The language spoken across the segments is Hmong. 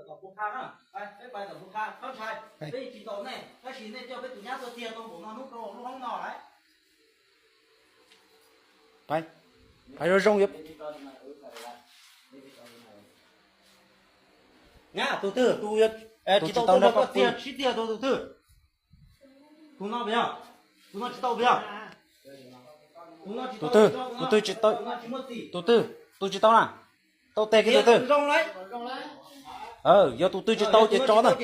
Tom Pub Qha na, peb pais tom Pub Qha, peb tsis tau nej, tab sis nej coj peb tus nyab tuaj txiag tau npaum no hnub rau lub hoob no lawm. Pais zoo zoo. Nyab, tus twg tus tsis tau nrog koj txiag sib txiag rau tus twg? Tus no puas yog? Tus no tsis tau puas yog? Tus twg? Tus twg tsis tau? Tus twg? Tus tsis tau na? Tau tes kiag tus twg? Yog tus twg tsis tau ces tso ntag.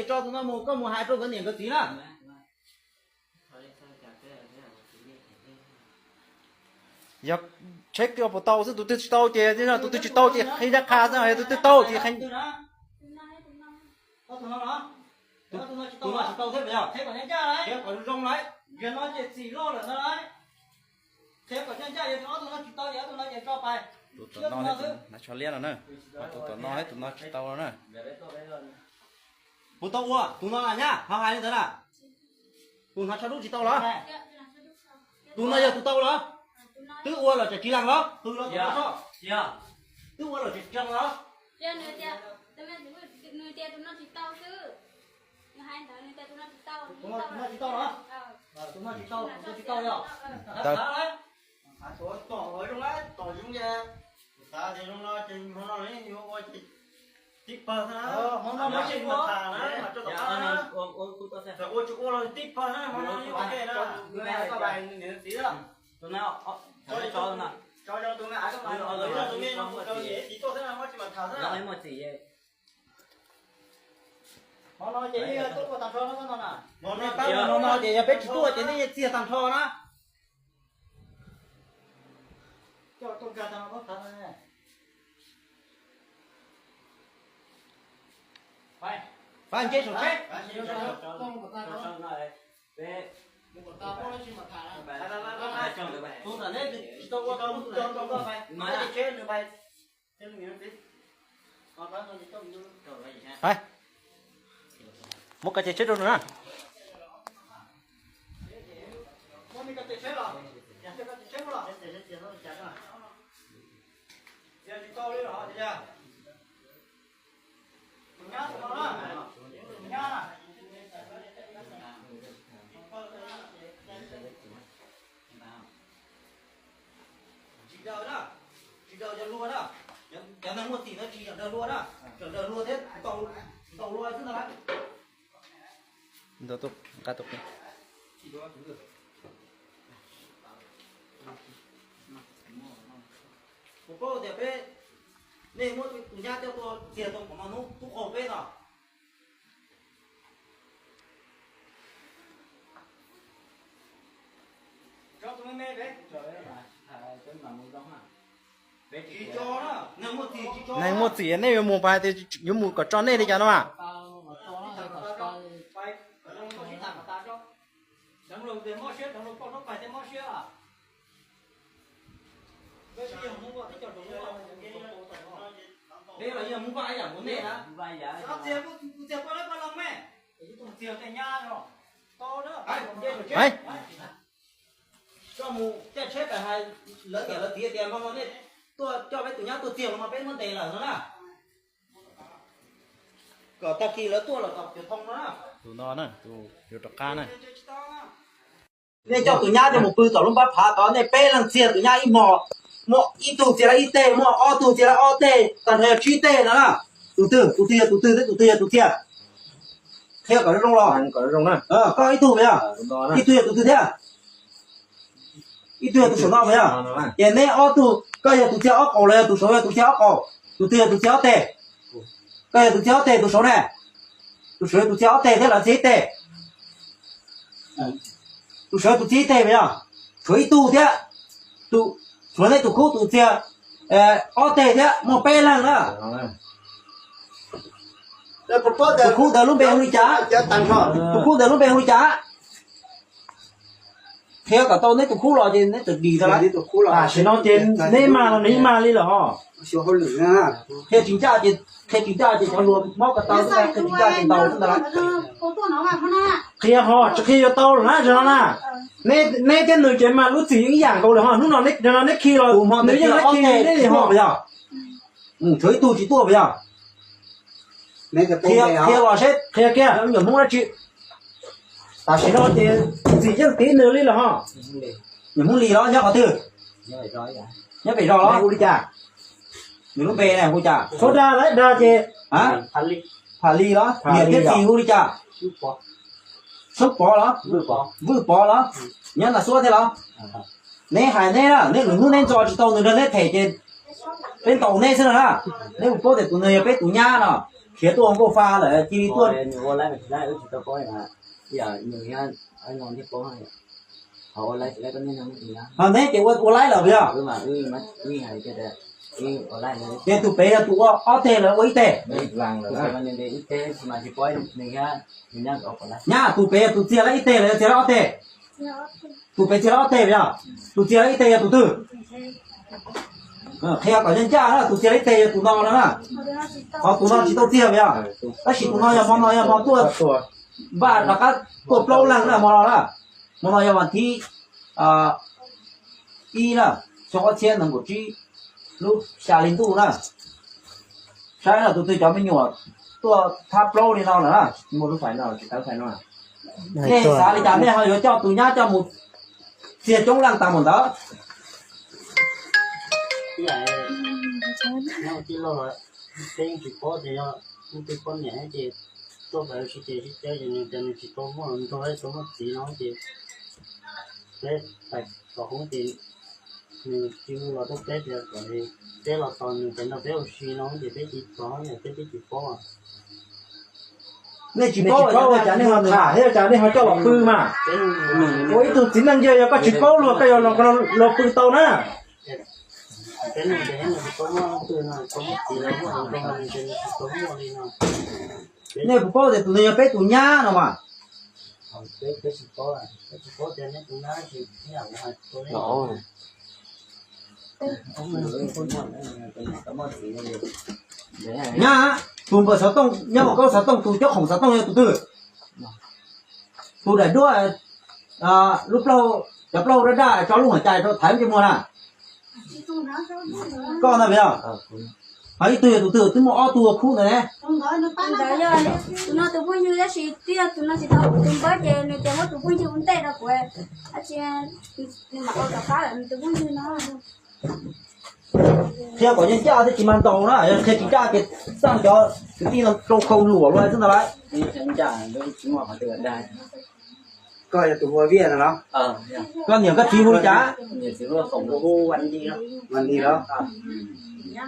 Koj mus hais rau nkawd niam nkawd txiv na. Yog tsheb puas tau xwb, tus twg tsis tau ces, tus twg tsis tau ces qhia zaj qha xwb, yog tus twg tau ces qhia. Tus no tsis tau thiab puas yog? Qhia kom zoo lawm, yog no ces txim loj lawm no lawm. Qhia kom ncaj ncaj, yog ob tug no tsis tau ces ob tug no ces tso pais. Tus tom no, hnav tsho liab no na, tus tom no thiab tus no tsis tau no na. Puas tau ua tus no na nyab, ho hais li ntawd na. Tus hnav tsho dub tsis tau los? Tus no yog tus tau los? Twb ua los tseem tsis lees los? Twb ua los tseem tsis lees los? Tus no tsis tau los? Tus no tsis tau, tus no tsis tau yog? Tom zoo, tom zoo ces, kuv xav tias zoo no ces hmo no yuav ua ces tib pawg xwb na. Hmo no muab tsis mus tham na, mas rau tom qab na. Txawm ua tsis ua los tib pawg na, hmo no yuav ua ke na. Tus me no mus rau ces tsis tuaj xwb na, muab tsis mus tham xwb na. Hmo no ces yeej tuaj ua tag nrho no na. Hmo no ces yog peb tsis tuaj ces nej yeej txiag tag nrho na. Pab nce saum tsheb. Tus ntawm neb tsis tau ua tau lub tog rau koj, pab nce tsheb nws pais. Muab koj ceg tsheb rau nws na. Tsis daws na, tsis daws cov hlua na, cov neeg muaj txim no tsis yog daws hlua na, tseem daws hlua thiab tsis tau hlua xwb ntag. Kuv paub tias peb, nej muab tus nyab coj tuaj txiag tau qhov no hnub tub qaug peb no. Neeg muaj txim nej yuav mus pais tias yuav mus kom tso nej li cas no mas. Koj mus caij tsheb pais hais lawv niam lawv txiv tias hmo no nej tuaj coj peb tus nyab tuaj txiag los mas peb muab ntes lawm no na. Kom tag kis lawv tuaj los kom cov thoo no na. Tus no na, tus yuav rov qab na. Nej coj tus nyab coj mus pw tom lub npab phav tod, nej peb leeg txiag tus nyab ib hmos, muaj ib tug txiag lawv ib teg, muaj ob tug txiag lawv ob teg, tag nrho yog tsib teg no na. Tus twg, tus twg yog tus twg thiab tus twg yog tus txiag? Qhia kom zoo zoo los. Koj ib tug puas yog? Ib tug yog tus twg thiab? Ib tug yog tus saum no puas yog? Ces neb ob tug, koj yog tus txiag ob qaum los yog tus saum yog tus txiag ob qaum? Tus twg yog tus txiag ob teg? Koj yog tus txiag ob teg, tus saum ne? Tus saum yog tus txiag ob teg thiab lawv txiag ib teg. Tus saum yog tus txiag ib teg puas yog? Tshuav ib tug thiab, tshuav neb tus khub tus txiag ob teg thiab, muaj peb leeg na. Tus khub ntawd lub npe hu li cas? Tus khub ntawd lub npe hu li cas? Qhia kom tau neb tus khub los ces neb txawm dim tau lawm. Tam sim no ces neb mag los nws yeej mag li lawm ho. Qhia tsis ncaj ces, qhia tsis ncaj ces cov hluas mob ko taw xwb, qhia tsis ncaj ces ntaus xwb ntag lawm. Qhia ho tsis qhia yuav tau lawm na, zaum no na. Neb thiab nws ces mas lub txim yeej ib yam nkaus lawm ho. Hnub no neb, zaum no neb khi los nws yeej neb khi neb li ho puas yog? Tshuav ib tug tsis tuaj puas yog? Qhia los seb, qhia kiag nyuam Hmoob dab tsi? Tam sim no ces txim yeej tiv nws li los ho. Nyuam Hmoob Lis los nyob qhov twg? Nyob pem zos los? Hu li cas? Nws lub npe na hu cas? Txhob dag lawm, dag ces Pham Lis los? Niam thiab txiv hu li cas? Soob Pov los? Vwj Pov los? Nyob Naj Xuab thiab los? Neb hais neb na, neb lwm hnub neb ntxo tsis tau nws nrog neb them ces peb ntaus neb xwb no na. Neb puas paub tias tus nws yog peb tus nyab no, khiav tuaj ua nkauj fa lawm cia li tuaj. Ho neb ces ua laib lawm puas yog? Ces tus pem yog tus ua ob teg los ua ib teg? Nyab, tus pem yog tus txiag lawv ib teg los yog txiag lawv ob teg? Tus pem txiag lawv ob teg puas yog? Tus txiag lawv ib teg yog tus twg? Qhia kom ncaj ncaj na, tus txiag lawv ib teg yog tus no no na. Qhov tus no tsis tau txiag puas yog? Tab sis tus no yog hmo no yog hmo tuaj, npaj rov qab tuaj plaub leeg na hmo no na. Hmo no yog vas thib ib na, xyoo ob txhiab nees nkaum tsib, lub xya hli ntuj na. Saib no tus twg cov me nyuam tuaj thab plaub li no lawm na, muaj lub fais no tsis tawv fais no. Nej xav li cas nej ho yuav coj tus nyab coj mus txiag coob leej tas mus ntawd? Peb yeej tsis paub tias yog leej twg poj niam ces tuaj pem sib ceg sib cav ces nws tias nws tsis tau muaj nraug tsis tau muaj txiv no ces peb pais tom hoob ces nws tsis hu los rau peb tias kom peb los tos nws pem nrog peb ua si no ces peb tsis tos yom, peb twb tsis paub. Nej tsis paub ua cas nej ho tham thiab ua cas nej ho coj los pw mas? Ua ib tug txiv neej yog koj tsis paub luag koj yuav los pw tau na. Nej puas paub tias tus no yog peb tus nyab no mas? Nyab, tus npawb xov tooj, nyab ua kaub xov tooj, tus cob khoom xov tooj yog tus twg? Tus daim duab, lub plaub, cov plaub daj daj tso lub hauv cai rau thaiv ntsej muag na. Koj ntag puas yog? Ho ib tug yog tus twg, twb muaj ob tug khub ntawd ne? Tus no tus phooj ywg tab sis twb yog tus no tsis tau tus npawb ces nws tias muab tus phooj ywg ua ntej rau kuv, tab sis nws mam ua tom qab lawm nws tus phooj ywg no. Qhia kom ncaj ncaj thiab tsis mas ntaus na, yog qhia tsis ncaj ces xaj cov kwv tij no rau khau luam luaj xwb ntag lauj. Koj yog tus hu ua Viaj no los? Koj niam koj txiv hu li cas?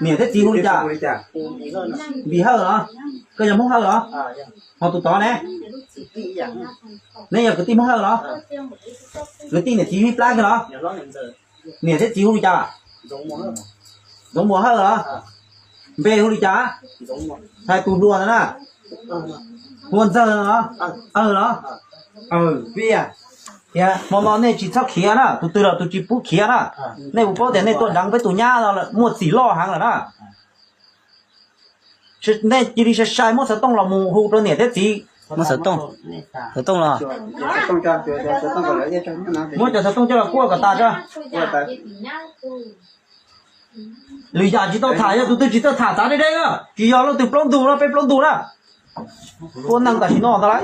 Niam thiab txiv hu li cas? Npis Hawj los? Koj yog Hmoob Hawj los? Ho tus tod ne? Neb yog kwv tij Hmoob Hawj los? Kwv tij niam txiv ib plab kiag los? Niam thiab txiv hu li cas? Ntxoov Muas Hawj los? Npe hu li cas? Hais tus hluas ntawd na. Hu ua Ntxawg los? Awg los? Aw, Viaj. Hmo no nej tsis txhob khiav na, tus twg los tus tsis pub khiav na. Nej puas paub tias nej tuaj deev peb tus nyab no muaj txim loj heev lawm na. Nej cia li sai sai muab xov tooj los mus hu rau niam thiab txiv. Muab xov tooj, xov tooj los? Muab cov xov tooj coj los kuaj kom tas tso. Lwm yam tsis tau tham, yog tus twg tsis txawj tham txav deb deb na, tsis yog leej twg plaub ntug na, peb plaub ntug na. Tua neeg tam sim no ntag lauj.